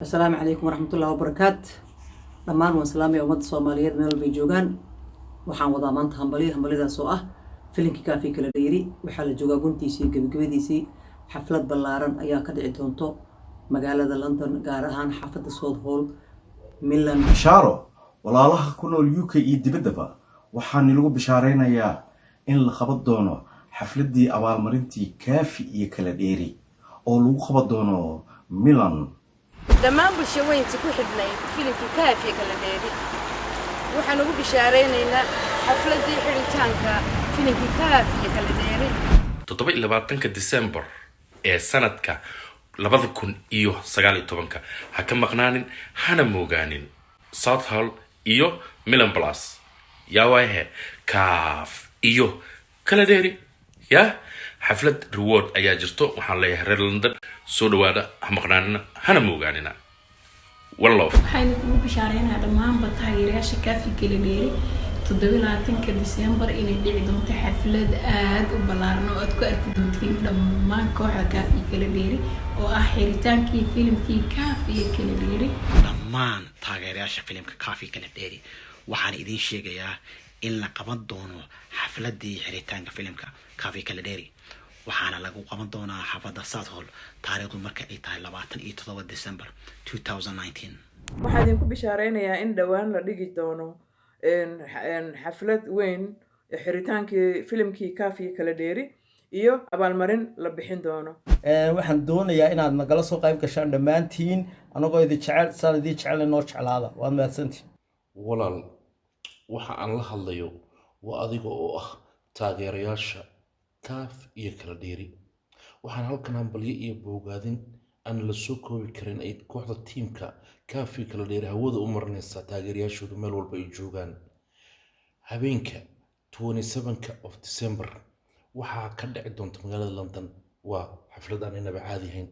Asalaamu calaykum waraxmatullahi wabarakaat. Dhammaan waan salaamaya ummadda Soomaaliyeed meel walbay joogaan. Waxaan wadaa maanta hambalyo, hambalyadaas oo ah filinkii Kaafi Kala Dheeri. Waxaa la joogaa guntiisii, gebagabadiisii. Xaflad ballaaran ayaa ka dhici doonto magaalada London, gaar ahaan xaafadda Southall Milan. Bishaaro walaalaha ku nool UK iyo dibaddaba. Waxaan lagu bishaaraynayaa in la qaban doono xafladdii abaalmarintii Kaafi iyo Kala Dheeri oo lagu qaban doono Milan. Dhammaan bulshaweynta ku xidhnayd filimkii Kaafiya Kala Dheeri, waxaan ugu bishaaraynaynaa xafladdii xidhitaanka filimkii Kaafiya Kala Dheeri. 27-ka December ee sanadka 2019-ka, ha ka maqnaanin hana moogaanin Southall iyo Milan Plus. Yaa waayahe Kaaf iyo Kala Dheeri ya xaflad reward ayaa jirto. Waxaan leeyahay reer London, soo dhawaada, ha maqnaanina hana moogaanina. One love. Waxayna kugu bishaareynaa dhammaanba taageerayaasha Kaafi Kala Dheeri 27-ka Disembar inay dhici doonto xaflad aada u ballaaran oo aad ku arki doontiin dhammaan kooxda Kaafi Kala Dheeri, oo ah xiritaankii filimkii Kaaf iyo Kala Dheeri. Dhammaan taageerayaasha filimka Kaafi Kala Dheeri, waxaan idiin sheegayaa in la qaban doono xafladii xiritaanka filimka Kaafi Kala Dheeri, waxaana lagu qaban doonaa xaafadda Southall, taariikhdu marka ay tahay 27 December 2019. Waxaa idinku bishaareynayaa in dhowaan la dhigi doono xaflad weyn, xiritaankii filimkii Kaafiya Kala Dheeri, iyo abaalmarin la bixin doono. Waxaan doonayaa inaad nagala soo qayb gashaan dhammaantiin, anagoo idin jecel. Saan idin jecel noo jeclaada. Waad mahadsantiin. Walaal, waxa aan la hadlayo waa adiga oo ah taageerayaasha Kaaf iyo Kala Dheeri. Waxaan halkan hambalyo iyo bogaadin aan la soo koobi karin ay kooxda tiimka Kaafi Kala Dheeri hawada u marinaysaa taageerayaashoodu meel walba ay joogaan. Habeenka 27ka of December waxaa ka dhici doonta magaalada London waa xaflad aan inaba caadi ahayn.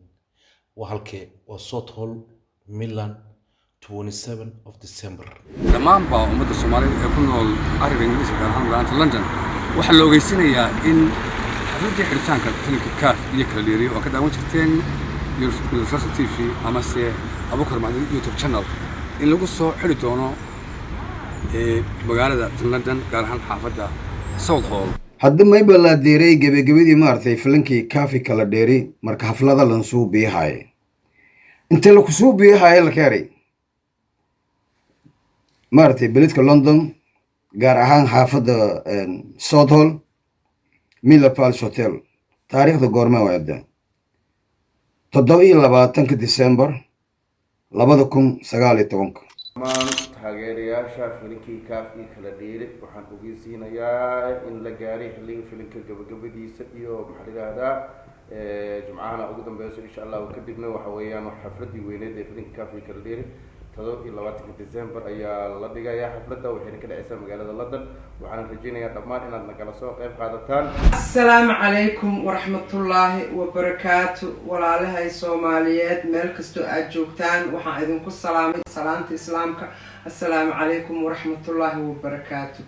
Waa halkee? Waa Southall Milan, 27 of December. Dhammaanba ummadda Soomaaliyeed ee ku nool cariga Ingiriiska, gaar ahaan magaalada London, waxaa la ogeysinayaa in xafladdii xidhitaanka filimka Kaaf iyo Kala Dheeriy oo ka daawan jirteen Universal TV amase Abukar Macdin YouTube channel in lagu soo xidhi doono magaalada London, gaar ahaan xaafadda Southall. Hadda mayba la deeray gebagabadii maaragtay filinkii Kaafi Kala Dheeri. Marka xaflada lansuu biihaye, inta lakusuu biihaye la keenay maaragtay beledka London, gaar ahaan xaafadda Southall, Miller Palace Hotel. Taariikhda goorme waada? 27-ka December 2019-ka. Dhammaan taageerayaasha filinkii Kaaf iyo Kala Dheeri waxaan ogeysiinayaa in la gaaray xilligii filinka gabagabadiisa iyo, maxaa la yidhaahdaa, jumcahana ugu dambeyso, insha Allahu. Kadibna waxa weeyaan xafladii weyneed ee filinka Kaaf iyo Kala Dheeri 27-ka December ayaa la dhigayaa xafladda, waxayna ka dhaceysaa magaalada London. Waxaana rajeynayaa dhammaan inaad nagala soo qayb qaadataan. Asalaamu calaykum waraxmatullaahi wabarakaatu. Walaalahay Soomaaliyeed meel kastoo aad joogtaan, waxaan idinku salaamay salaanta Islaamka: assalaamu calaykum waraxmatullaahi wabarakaatu.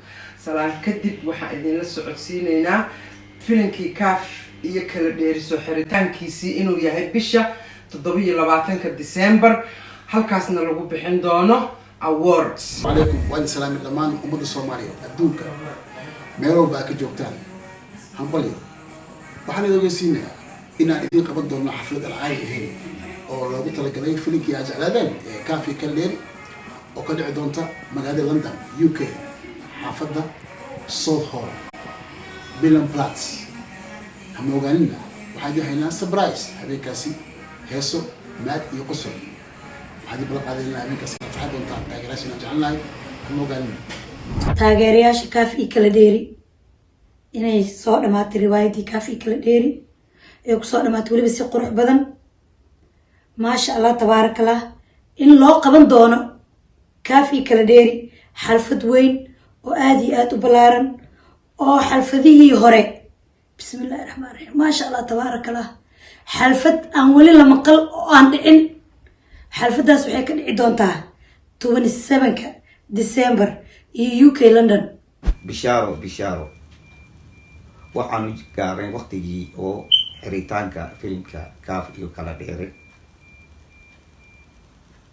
Salaan kadib, waxaan idinla socodsiineynaa filinkii Kaaf iyo Kala Dheeriso xiritaankiisii inuu yahay bisha 27-ka December, halkaasna lagu bixin doono awards. Calaykum, waan salaamay dhammaan ummadda Soomaaliyeed adduunka meel walba aad ka joogtaan. Hambalyo. Waxaan idin ogeysiinayaa inaan idiin qaban doono xaflad aan caadi ahayn oo loogu talagalay filinkii aad jeclaadeen ee Kaafi Kala Dheeri, oo ka dhici doonta magaalada London, UK, xaafadda Southall, Milan Platz. Hama ogaaninna, waxaan idin haynaa surprise habeenkaasi, heeso, maad iyo qosol. Waxaan idin ballan qaadaynaa habeenkaasi inaad farxad doontaan. Taageerayaasha inaan jecelnahay, hama ogaaninna. Taageerayaasha Kaaf iyo Kala Dheeri, inay soo dhamaatay riwaayadii Kaaf iyo Kala Dheeri ee kusoo dhamaatay weliba si qurux badan, maasha Allah, tabaarakallah, in loo qaban doono Kaaf iyo Kala Dheeri xalfad weyn oo aada iyo aada u ballaaran oo xalfadihii hore, bismi illahi raxmaan raxiim, maasha Allah, tabaarakallah, xalfad aan weli la maqal oo aan dhicin. Xalfadaas waxay ka dhici doontaa 27-ka December iyo UK London. Bishaaro, bishaaro. Waxaanu gaaray waqtigii oo xiritaanka filimka Kaaf iyo Kala Dheere.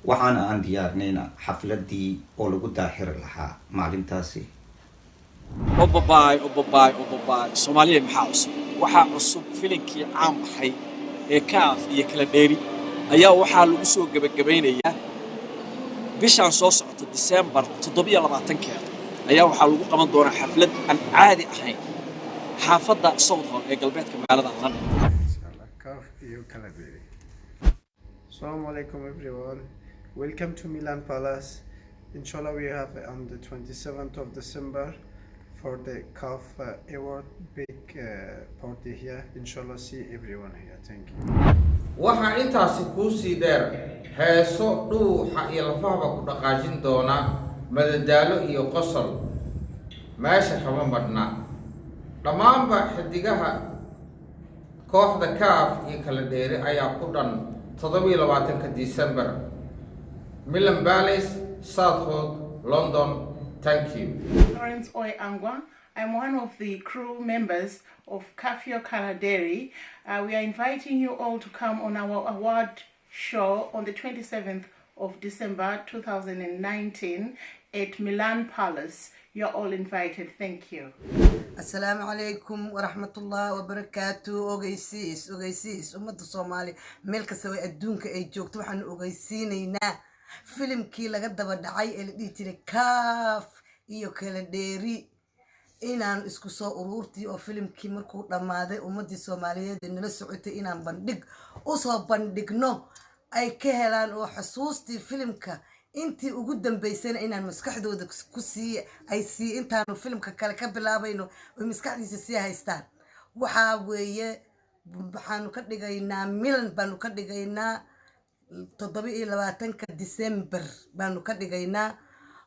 Waxaana aan diyaarnayna xafladii oo lagu daahiri lahaa maalintaasi. Obabaay, obabaay, obabaay! Soomaaliya, maxaa cusub? Waxaa cusub filinkii caan baxay ee Kaaf iyo Kala Dheeri ayaa waxaa lagu soo gebagabaynayaa bishaan soo socota, Diseembar 27-keeda ayaa waxaa lagu qaban doonaa xaflad aan caadi ahayn xaafadda Southall ee galbeedka magaalada London. Kaaf iyo Kala Dheeri. Assalamu alaikum everyone. Welcome to Milan Palace. Inshallah, we have on the 27th of December for the CAF award big party here. Inshallah, see everyone here. Thank you. Waxaa intaasi kuu sii dheer heeso dhuuxa iyo lafahaba ku dhaqaajin doona, madadaalo iyo qosol meesha kama madhna. Dhammaanba xidigaha kooxda Kaaf iyo Kala Dheeri ayaa ku dhan 27-ka December, Milan Palace, Southall, London. Thank you. Florence Oi Angwa. I'm one of the crew members of Kafio Kaladeri. We are inviting you all to come on our award show on the 27th of December 2019 at Milan Palace. You're all invited. Thank you. Asalaamu calaykum waraxmatullahi wabarakaatu. Ogeysiis, ogeysiis! Ummadda Soomaali meel kasta way adduunka ay joogto, waxaanu ogeysiinaynaa filimkii laga daba dhacay ee la dhihi jiray Kaaf iyo Kala Dheeri inaan isku soo uruurtii oo filimkii markuu dhammaaday ummaddii Soomaaliyeed ee nala socotay inaan bandhig usoo bandhigno ay ka helaan oo xusuustii filimka intii ugu dambeysayna inaan maskaxdooda ku sii ay sii intaanu filimka kale ka bilaabayno oy maskaxdiisa sii haystaan. Waxaa weeye, waxaanu ka dhigaynaa Milan baanu ka dhigaynaa, 27-ka December baanu ka dhigaynaa.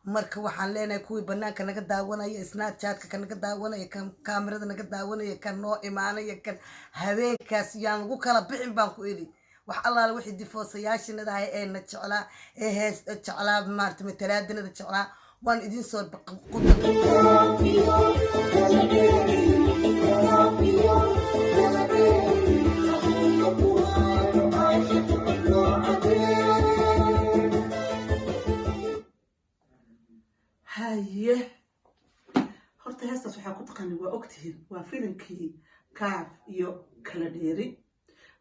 Marka waxaan leenahay kuwii banaanka naga daawanaya, Snapchatka ka naga daawanaya, kan kaamirada naga daawanaya, kan noo imaanaya, kan habeenkaas yaan lagu kala bixin baan ku idhi. Wax allaale wixii difoosayaashinadahay ee na jeclaa, ee hees jeclaa, maarata matalaadanada jeclaa, waan idin soo. Haye, horta heestaas waxaa ku taqaani, waa ogtihiin, waa filimkii Kaaf iyo Kala Dheeri.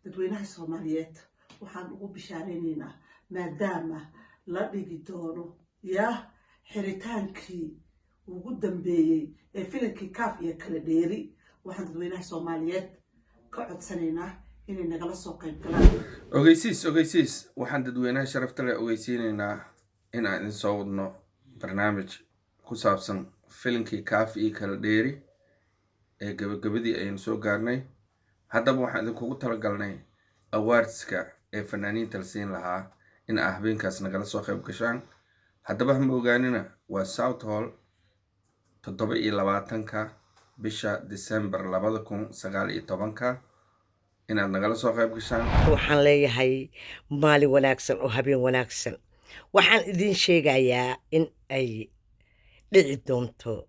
Dadweynaha Soomaaliyeed waxaan ugu bishaalaynaynaa, maadaama la dhigi doono yaa xiritaankii ugu dambeeyey ee filimkii Kaaf iyo Kala Dheeri, waxaan dadweynaha Soomaaliyeed ka codsanaynaa inay nagala soo qayb galaan. Ogeysiis, ogeysiis! Waxaan dadweynaha sharafta leh ogeysiinaynaa in aan idin soo wadno barnaamij ku saabsan filinkii Kaaf iyo Kala Dheeri ee gabagabadii ayaynu soo gaarnay. Haddaba waxaan idinkugu talagalnay awardska ee fanaaniinta la siin lahaa in aa habeenkaas nagala soo qayb gashaan. Haddaba hama ogaanina, waa Southall, 27-ka bisha December 2019 inaad nagala soo qayb gashaan. Waxaan leeyahay maalin wanaagsan oo habeen wanaagsan. Waxaan idiin sheegayaa in ay dhici doonto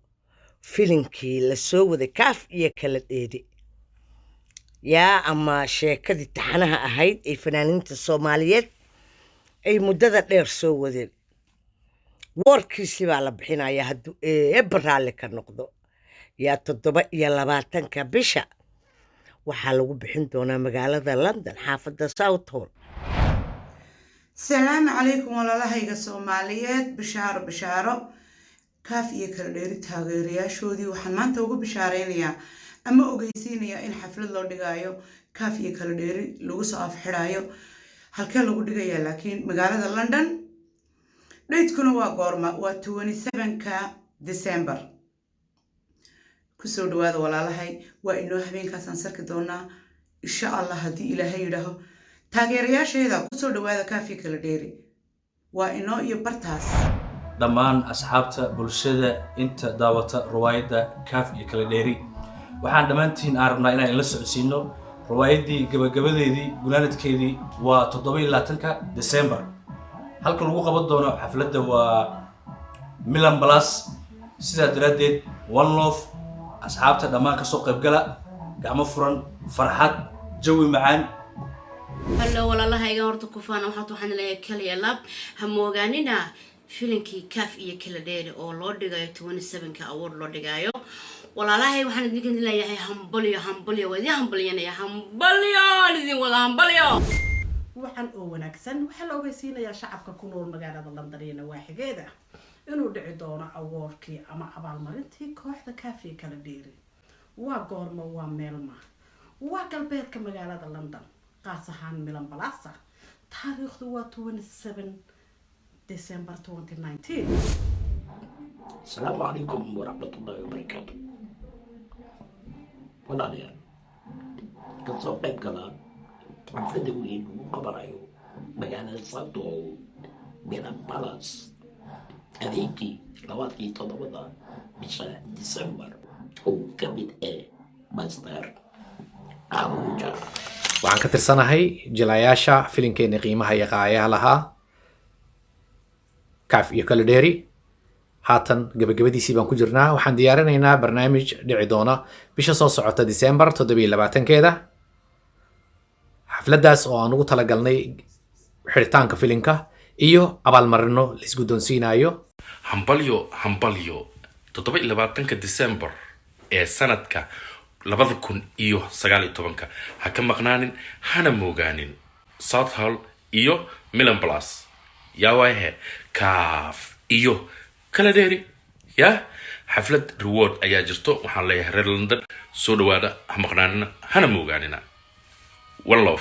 filinkii la soo waday, Kaaf iyo Kala Dheeri, yaa ama sheekadii taxanaha ahayd ee fanaaniinta Soomaaliyeed ay muddada dheer soo wadeen, woorkiisii baa la bixinayaa hadduu Eebba raalli ka noqdo. Yaa 27-ka bisha waxaa lagu bixin doonaa magaalada London, xaafadda Southall. Salaamu calaykum walaalahayga Soomaaliyeed. Bishaaro, bishaaro! Kaaf iyo Kala Dheeri taageerayaashoodii waxaan maanta ugu bishaareynayaa ama ogeysiinayaa in xaflad loo dhigaayo Kaaf iyo Kala Dheeri lagu soo afxidhaayo. Halkee lagu dhigayaa? Laakiin magaalada London. Dhaydkuna waa goorma? Waa 27-ka December. Kusoo dhawaada walaalahay, waa inoo habeenkaasaan sarki doonaa insha Allah haddii Ilaahay yidhaaho. Taageerayaasheeda, kusoo dhawaada Kaaf iyo Kala Dheeri, waa inoo iyo bartaas. Dhammaan asxaabta bulshada inta daawata riwaayadda Kaaf iyo Kala Dheeri, waxaan dhammaantiin aan rabnaa inaan ila socodsiino riwaayaddii gabagabadeedii, gunaanadkeedii waa 27-ka December. Halka lagu qaban doono xafladda waa Milan Palace. Sidaa daraaddeed, one love, asxaabta dhammaan kasoo qaybgala, gacmo furan, farxad, jawi macaan. Hallo walaalahayga, horta kufaana waxaan leeyahay kaliya lab ha moogaanina filinkii Kaaf iyo Kala Dheeri oo loo dhigayo 27-ka award loo dhigayo. Walaalahay, waxaan idinka leeyahay hambalyo, hambalyo, waa idin hambalyanaya, hambalyo idin wada, hambalyo. Wacan oo wanaagsan. Waxaa la ogeysiinayaa shacabka ku nool magaalada London iyo nawaaxigeeda inuu dhici doono awardkii ama abaalmarintii kooxda Kaafiya Kala Dheeri. Waa goorma? Waa meelma? Waa galbeedka magaalada London, qaas ahaan Milan Plaza. Taariikhdu waa 27 December 2019. Asalaamu calaykum waraxmatullaahi wabarakaatu. Walaalayaal, ka soo qayb gala xafladda weyn lagu qabanayo magaalada Southall, Milan Palace, habeenkii 27-da bisha December, oo ka mid ah Master Abuja. Waxaan ka tirsanahay jilayaasha filinkeena qiimaha iyo qaayaha lahaa, Kaaf iyo Kala Dheeri. Haatan gabagabadiisii baan ku jirnaa. Waxaan diyaarinaynaa barnaamij dhici doona bisha soo socota, December 27-keeda, xafladdaas oo aan ugu talagalnay xiritaanka filinka iyo abaalmarino la isguddoonsiinayo. Hambalyo, hambalyo! 27-ka December ee sanadka 2019-ka ha ka maqnaanin, hana moogaanin Southall iyo Milan Place. Yaa waayahe? Kaaf iyo Kala Dheeri. Ya xaflad reward ayaa jirto. Waxaan leeyahay reer London, soo dhawaada, ha maqnaanina, hana moogaanina. One love.